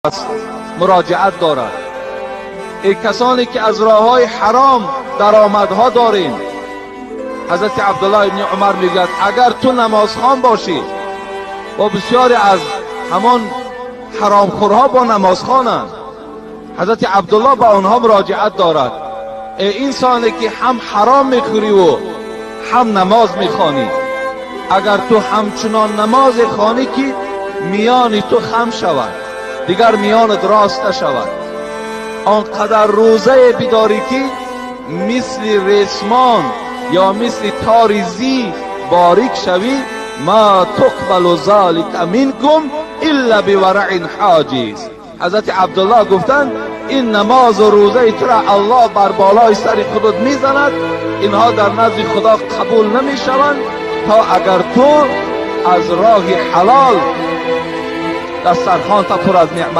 Аст, муроҷиат дорад. Эй касоне ки аз роҳҳои ҳаром даромадҳо дорем, ҳазрати Абдуллоҳ ибни Умар мегӯяд: агар ту намозхон бошӣ, бо бисёре аз ҳамон ҳаромхӯрҳо бо намозхонанд, ҳазрати Абдуллоҳ ба онҳо муроҷиат дорад: эй инсоне ки ҳам ҳаром мехӯриву ҳам намоз мехонӣ, агар ту ҳамчунон намозе хонӣ, ки миёни ту хам шавад, дигар миёнат рост нашавад, он қадар рӯзае бидорӣ, ки мисли ресмон ё мисли тори зӣ борик шавӣ, ма туқбалу залика минкум илла бивараин ҳоҷиз. Ҳазрати Абдуллоҳ гуфтанд: ин намозу рӯзаи тура Аллоҳ бар болои сари худат мезанад, инҳо дар назди Худо қабул намешаванд, то агар ту аз роҳи ҳалол дастархонта пур аз неъмат